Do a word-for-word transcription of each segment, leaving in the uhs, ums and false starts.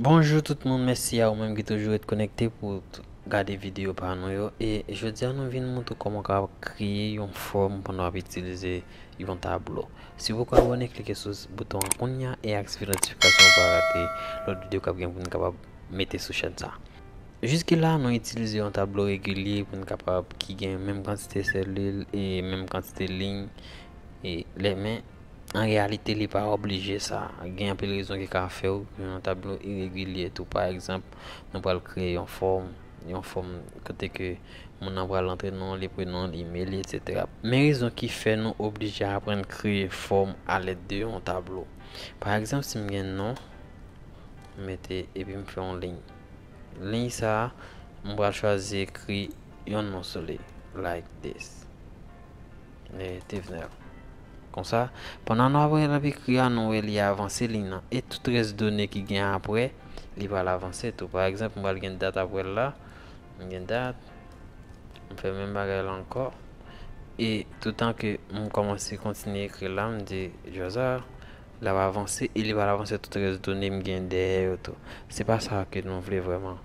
Bonjou tout moun, mèsi a ou menm ki toujou ret konekte pou t-, gade videyo pa nou yo. E jodi a nou vin montre w kòman w kapab kreye yon fòm pandan w ap itilize yon tablo. Si w poko abòne, klike sou bouton an kounye a e aktive notifikasyon pou w pa rate lòt videyo k ap gen pou n kapab mete sou chèn sa. Jiske la, nou itilize yon tablo regilye pou n kapab ki gen menm kantite selil e menm kantite liy e lè men An reyalite, li pa oblije sa. Gen anpil rezon ki ka fè w gen yon tablo iregilye tou. Pa egzanp, nou pral kreye yon fòm, yon fòm kote ke moun nan pral antre non li, prenon li, imel li, etsetera. Men rezon ki fè nou oblije aprann kreye fòm alèd de yon tablo. Pa egzanp, si m gen non, m mete epi m fè yon liy. Liy sa a, m pral chwazi ekri yon non sou li, like this. E, Tevenel. Konsa, pandan nou ap wè l ap ekri a, nou wè li avanse liy nan. E tout rès done ki gen apre, li pral avanse tou. Pa egzanp, m pral gen dat apre l la. M gen dat. M fè menm bagay la ankò. E toutan ke m kòmanse kontinye ekri la, m di, Jozar, l ap avanse e li pral avanse tout rès done m gen dèyè yo tou. Se pa sa ke nou vle vrèman.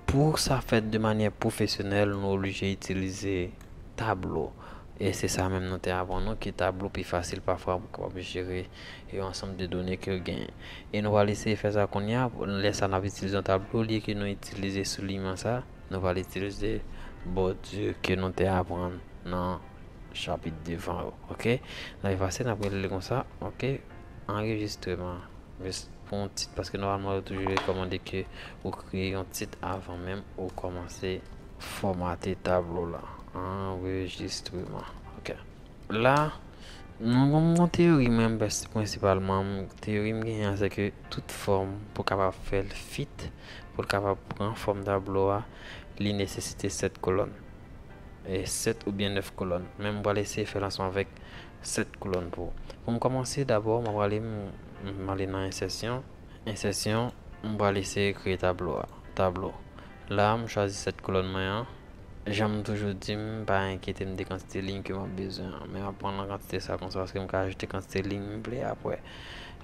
Pou sa fèt de manyè pwofesyonèl, nou oblije itilize Tableau. E se sa menm nou te aprann nou, ke Tableau pi fasil pafwa pou kapab jere yon ansanm de done ke w genyen. E nou pral eseye fè sa kounye a. Lè sa n ap itilize yon tablo, olye ke nou itilize souliman sa, nou pral itilize bòdi ke nou te aprann nan chapit devan yo. Oke? N ap efase, n ap rele l konsa. Oke? Anrejistreman. Jis pou yon tit, paske nòmalman yo toujou rekòmande ke ou kreye yon tit avan menm ou kòmanse fòmate tablo la. Anrejistreman. Oke. La, nou gon yon teyori mwen, pès-, prensipalman, teyori m genyen an, se ke tout fòm pou kapab fè l fit, pou l kapab pran fòm tablo a, li nesesite sèt kolòn. E sèt oubyen nèf kolòn. Men m pral eseye fè l ansanm avèk sèt kolòn pou ou. Pou m kòmanse, dabò, m ap prale, m, m ale nan ensèsyon. Ensèsyon, m pral eseye kreye tablo a. Tablo. La, m chwazi sèt kolòn mwen an. Jan m toujou di, m pa enkyete m de kantite liy ke m ap bezwen an. Men m ap pran nan kantite sa konsa, paske m ka ajoute kantite liy m vle apre.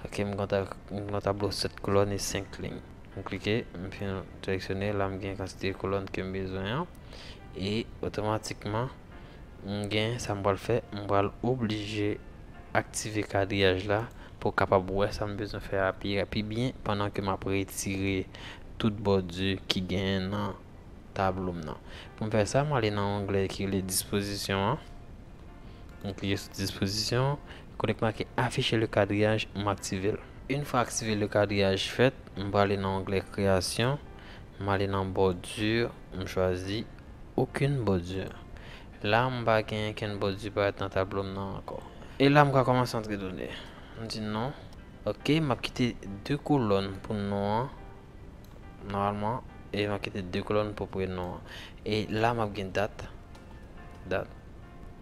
Oke, m gen ta-, m gen yon tablo sèt kolòn e senk liy. M klike, m fin seleksyone, la m gen kantite kolòn ke m bezwen an. E otomatikman, m gen sa m pral fè, m pral oblije aktive kadriyaj la pou kapab wè sa m bezwen fè a pi, pi byen pandan ke m ap retire tout bòdi ki genyen nan tablo m nan. Pou m fè sa, m ale nan onglè ki rele dispozisyon an. M klike sou dispozisyon. Kote k make afficher le quadrillage, m aktive l. Yon fwa aktive le quadrillage fèt, m prale nan onglè kreyasyon. M ale nan bòdi, m chwazi okenn bòdi. La, m pa gen okenn bòdi parèt nan tablo m nan ankò. E la, m ka kòmanse antre done. M di non. Oke, m ap kite de kolòn pou non an. Nòmalman, e m ap kite de kolòn pou prenon an. E la, m ap gen dat. Dat.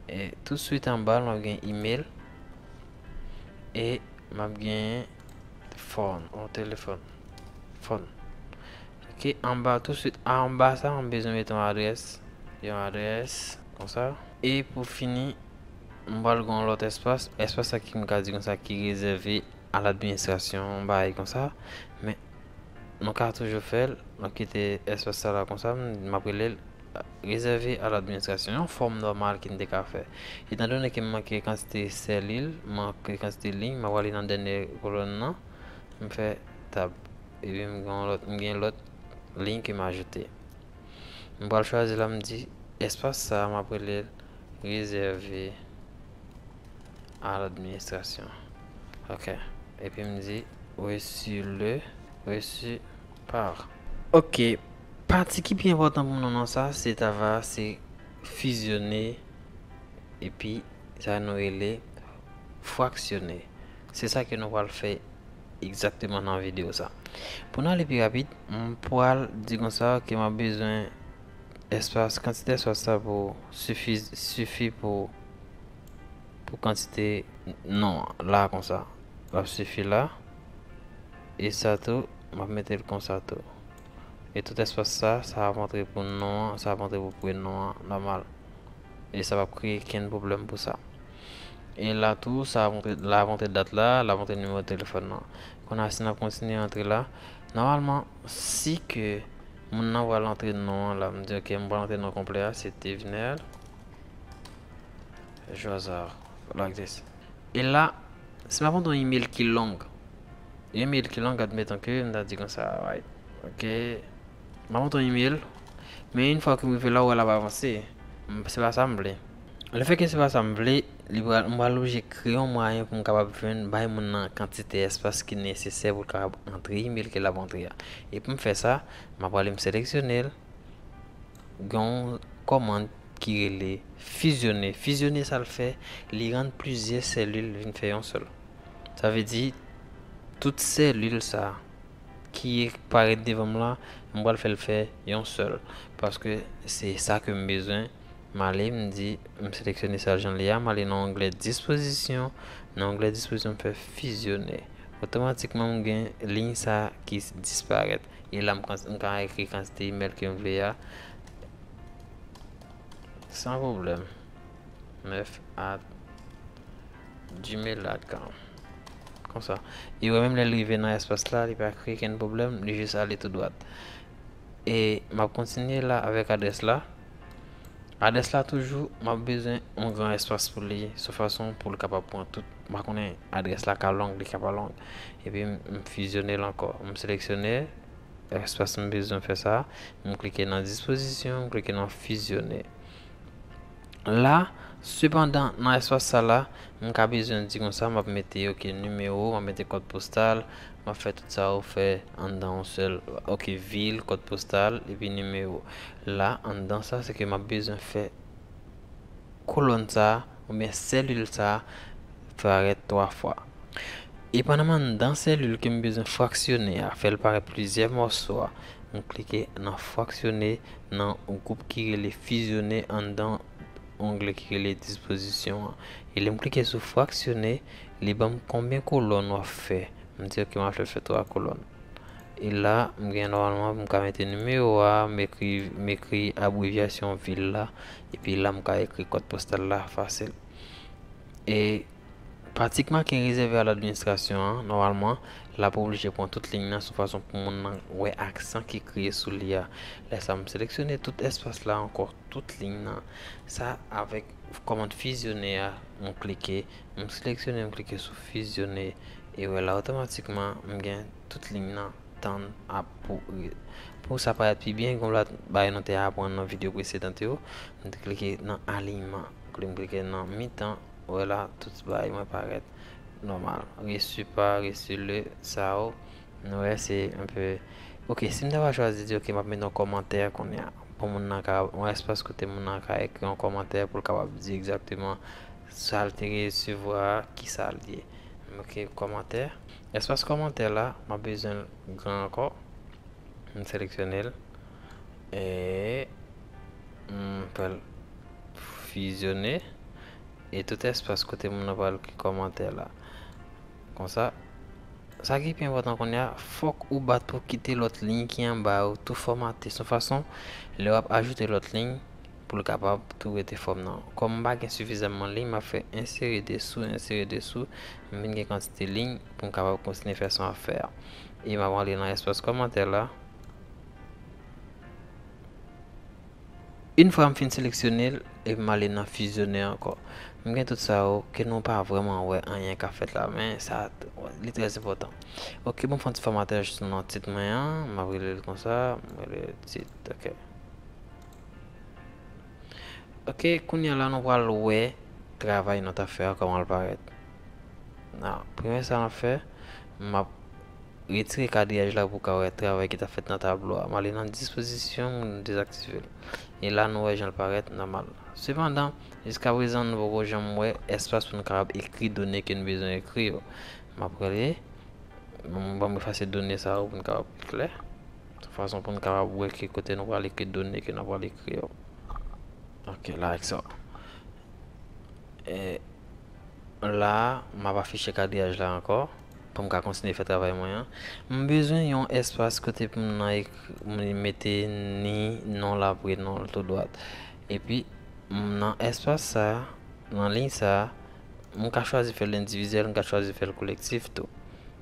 E touswit anba l, m ap gen imel. E m ap gen fòn, yon telefòn. Fòn. Oke, anba, touswit anba sa, m bezwen mete yon adrès. Yon adrès, konsa. E pou fini, m pral gen yon lòt espas. Espas sa ki m ka di konsa ki rezève a ladministrasyon, yon bagay konsa. Men, nou ka toujou fè l. Nou kite espas sa la konsa, m, m ap rele l rezève a ladministrasyon. Yon fòm nòmal ke n te ka fè. Etandone ke m manke kantite selil, m manke kantite liy, m ap ale nan dènye kolòn nan. M fè tab. Epi m gen yon lòt, m gen lòt liy ke m ajoute. M pral chwazi la, m di, espas sa a, m ap rele l rezève a ladministrasyon. Oke. Epi m di, reçu le, reçu par. Oke. Pati ki pi enpòtan pou m nan non sa, se ta va, se fizyone, epi sa nou rele fraksyone. Se sa ke nou pral fè egzakteman nan videyo sa. Pou n ale pi rapid, m pral di konsa ke m ap bezwen espas, kantite espas sa pou sifi, sifi pou, pou kantite non an la konsa. L ap sifi la. E sa tou, m ap mete l konsa tou. E tout espas sa, sa ap antre pou non an, sa ap antre pou prenon an, nòmal. E sa p ap kreye kenn pwoblèm pou sa. E la tou, sa ap antre, la ap antre dat la, la ap antre nimewo telefòn nan. Kounye a, si n ap kontinye antre la, Nòmalman, si ke moun nan pral antre non an la, m di, ok, m pral antre non konplè a, se Tevenel Joazar, like this. E la, si m ap antre yon email ki long, yon email ki long, admetan ke m ta di konsa, right, ok, m ap antre yon email, men yon fwa ke m rive la, ou wè l ap avanse. M- Se pa sa m vle. Lefètke se pa sa m vle, li pral, m pral oblije kreye yon mwayen pou m kapab jwenn, bay moun nan kantite espas ki nesesè pou l kapab antre email ke l ap antre a. E pou m fè sa, m ap prale m seleksyone l. Gen yon kòmand ki rele fizyone. Fizyone, sa l fè, li rann plizyè selil vin fè yon sèl. Sa vle di, tout selil sa ki parèt devan m la, m pral fè l fè yon sèl. Paske se sa ke m bezwen. M ale, m di, m seleksyone sa jan l ye a, m ale nan onglè dispozisyon. Nan onglè dispozisyon, m fè fizyone. Otomatikman, m gen liy sa ki disparèt. E la, m kan- m ka ekri kantite email ke m vle a. San pwoblèm. Nèf at gmail dot com. Konsa. E wè, menm lè l rive nan espas la, li pa kreye kenn pwoblèm, li jis ale tou dwat. E m ap kontinye la avèk adrès la. Adrès la toujou, m ap bezwen yon gran espas pou li, sou fason pou l kapab pran tout. M pa konnen adrès la ka long, li ka pa long. Epi m, m fizyone l ankò. M seleksyone espas m bezwen fè sa. M klike nan dispozisyon, m klike nan fizyone. La, sepandan, nan espas sa la, m ka bezwen di konsa, m ap mete, ok, nimewo, m ap mete kòd postal, m ap fè tout sa ou fè anndan yon sèl, ok, vil, kòd postal, epi nimewo. La, anndan sa, se ke m ap bezwen fè kolòn sa, oubyen selil sa, parèt twa fwa. E pandan m anndan selil ke m bezwen fraksyone a, fè l parèt plizyè mòso a, m klike nan fraksyone nan gwoup ki rele fizyone anndan onglè ki rele dispozisyon an. E lè m klike sou fraksyone, li ban m konbyen kolòn w ap fè. M di, ok, m ap fè, fè twa kolòn. E la, m gen nòmalman pou m ka mete nimewo a, m ekri, m ekri abrevyasyon vil la, epi la, m ka ekri kòd postal la fasil. E pratikman ki rezève a ladministrasyon an, nòmalman, l ap oblije pran tout liy nan sou fason pou moun nan wè aksan ki kreye sou li a. Lè sa, m seleksyone tout espas la ankò, tout liy nan. Sa, avèk kòmand fizyone a, m klike, m seleksyone, m klike sou fizyone, e wè la, otomatikman, m gen tout liy nan tann ap pou, pou sa parèt pi byen, konm lòt bagay nou te aprann nan videyo presedan yo, m te klike nan aliyman, m klike nan mitan, wè la, tout bagay mwen parèt nòmal. Reçu par, reçu le, sa yo, nou wè se enpe, ok, si m ta va chwazi di, ok, m ap mete yon kòmantè kounye a, pou moun nan ka, yon espas kote moun nan ka ekri yon kòmantè pou l kapab di egzakteman sa l te resevwa, ki sa l ye. Ok, kòmantè. Espas kòmantè la, m ap bezwen l gran ankò. M seleksyone l. E m fè l fizyone. E tout espas kote moun nan pral ekri kòmantè la. Konsa, sa ki pi enpòtan kounye a, fòk ou bat pou kite lòt liy ki anba yo tou fòmate. Se yon fason, lè w ap ajoute lòt liy, pou l kapab tou rete fòm nan. Kòm m pa gen sifizamman liy, m ap fè ensere desou, ensere desou, m vin gen kantite liy pou m kapab kontinye fè sa m ap fè a. E m ap ale nan espas kòmantè la. Yon fwa m fin seleksyone l, epi m ale nan fizyone ankò. M gen tout sa yo ke nou pa vrèman wè anyen k ap fèt la, men sa, li trè enpòtan. Ok, bon, m fè yon ti fòmatè jis nan tit mwen an, m ap rele l konsa, m rele l tit, ok. Ok, kounye a la nou pral wè travay nou t ap fè a kòman l parèt. Nan premye sa n ap fè, m ap retire kadriyaj la pou w ka wè travay ki t ap fèt nan tablo a. M ale nan dispozisyon, m dezaktive l. E la nou wè jan l parèt nòmal. Sepandan, jiskaprezan nou poko janm wè espas pou nou kapab ekri done ke nou bezwen ekri yo. M ap rele, bon, ban m efase done sa yo pou nou kapab pi klè. Fason pou nou kapab wè ki kote nou pral ekri done ke nou pral ekri yo. Ok, like so. E la, m ap afiche kadriyaj la ankò pou m ka kontinye fè travay mwen an. M bezwen yon espas kote pou m nan ekri, m mete ni non la, prenon l tou dwat. Epi, m nan espas sa, nan liy sa, m ka chwazi fè l endividyèl, m ka chwazi fè l kolektif tou.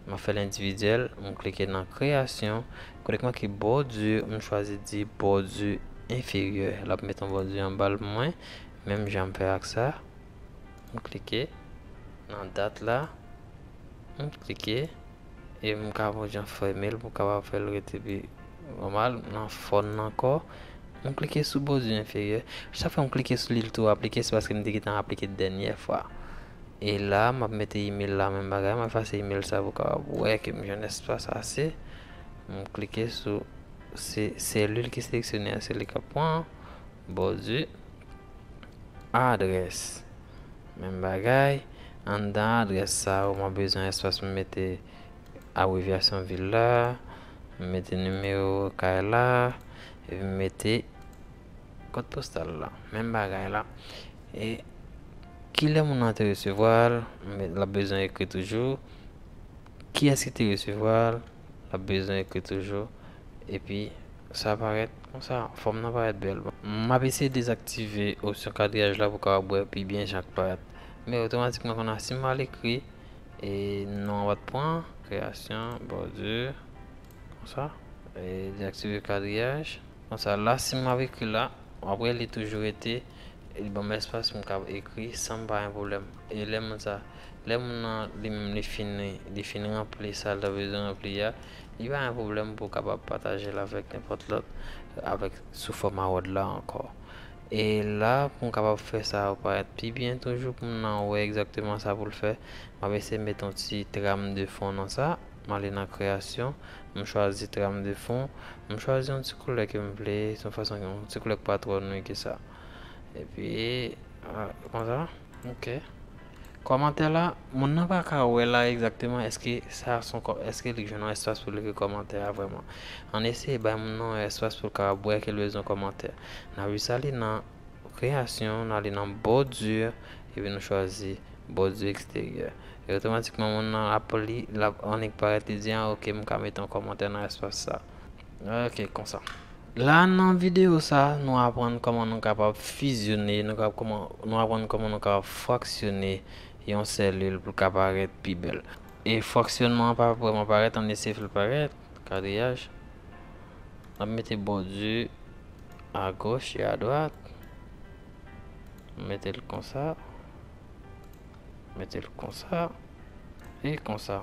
M ap fè l endividyèl, m klike nan kreyasyon. Kote k make bòdi, m chwazi di bòdi enferyè. L ap met yon bòdi anba l pou mwen, menm jan m fè ak sa. M klike nan dat la, m klike, e m ka wè jan fèmen l pou m kapab fè l rete pi nòmal. Nan fòn nan ankò, m klike sou bòdi enferyè. Sa fè m klike sou li, l tou aplike, se paske m te gentan aplike dènyè fwa. E la, m ap mete email la, menm bagay, m efase email sa pou w kapab wè ke m jwenn espas ase. M klike sou se selil ki seleksyone a, se li k ap pran bòdi. Adrès, menm bagay. Anndan adrès sa, ou mwen bezwen espas pou m mete abrevyasyon vil la, m mete nimewo kay la, epi m mete kòd postal la, menm bagay la. E kilè moun nan te resevwa l, m met, l ap bezwen ekri toujou. Kiyès ki te resevwa l, l ap bezwen ekri toujou. Epi, sa parèt konsa, fòm nan parèt bèl. M ap eseye dezaktive opsyon kadriyaj la pou w kapab wè pi byen jan l parèt. Men otomatikman konsa, si m al ekri, e non an pa t pran, kreyasyon, bòdi, konsa, e dezaktive kadriyaj. Konsa, la, si m ap ekri la, w ap wè li toujou rete, li ban m espas pou m kapab ekri san m pa gen pwoblèm. E lè moun sa, lè moun nan, li menm, li fin, li fin ranpli sa l ta bezwen ranpli a, li pa gen pwoblèm pou w kapab pataje l avèk nenpòt lòt, avèk, sou fòma Word la ankò. E la, pou m kapab fè sa parèt pi byen toujou, pou moun nan wè egzakteman sa pou l fè, m ap eseye met yon ti tram de fon nan sa. M ale nan kreyasyon, m chwazi tram de fon, m chwazi yon ti koulè ke m vle, se yon fason, yon ti koulè k pa twò nwi ke sa. Epi, ah, konsa, ok. Kòmantè la, moun nan pa ka wè la egzakteman èske sa se yon kò-, èske li jwenn yon espas pou l ekri kòmantè a vrèman. Ann eseye bay moun nan yon espas pou l kapab wè ke l bezwen kòmantè. N ap jis ale nan kreyasyon, n ale nan bòdi, epi nou chwazi bòdi eksteryè. E otomatikman, moun nan ap li, l ap annik parèt, li di, ah, ok, m ka mete yon kòmantè nan espas sa. Ok, konsa. La, nan videyo sa, nou aprann kòman nou kapab fizyone, nou kapab kòman, nou aprann kòman nou kapab fraksyone yon selil pou l ka parèt pi bèl. E fraksyònman an pa vrèman parèt, ann eseye fè l parèt, kadriyaj. N ap mete bòdi agoch e adwat. Mete l konsa. Mete l konsa. E konsa.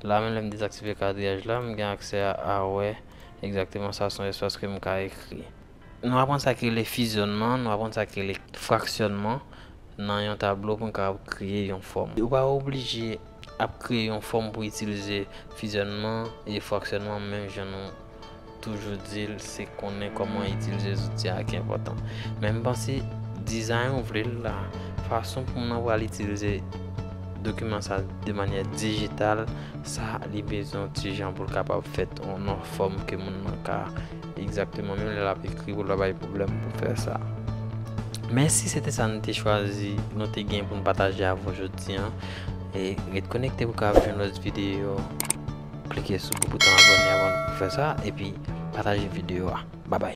La menm lè m dezaktive kadriyaj la, m gen aksè a, a wè egzakteman sa se yon espas ke m ka ekri. Nou aprann sa ki rele fizyònman, nou aprann sa ki rele fraksyònman nan yon tablo pou n kapab kreye yon fòm. Ou pa oblije ap kreye yon fòm pou itilize fizyònman e fraksyònman, menm jan nou toujou di l, se konnen kòman itilize zouti a ki enpòtan. Men m panse dizay ou vle l la, fason pou moun nan pral itilize dokiman sa de manyè dijital, sa li bezwen yon ti jan pou l kapab fèt nan yon fòm ke moun nan ka egzakteman, menm lè l ap ekri, pou l pa bay pwoblèm pou fè sa. Men si se te sa nou te chwazi, nou te gen pou n pataje avè w jodi a, e ret konekte pou w kapab jwenn lòt videyo. Klike sou bouton abòne avan pou fè sa, epi pataje videyo a. Babay.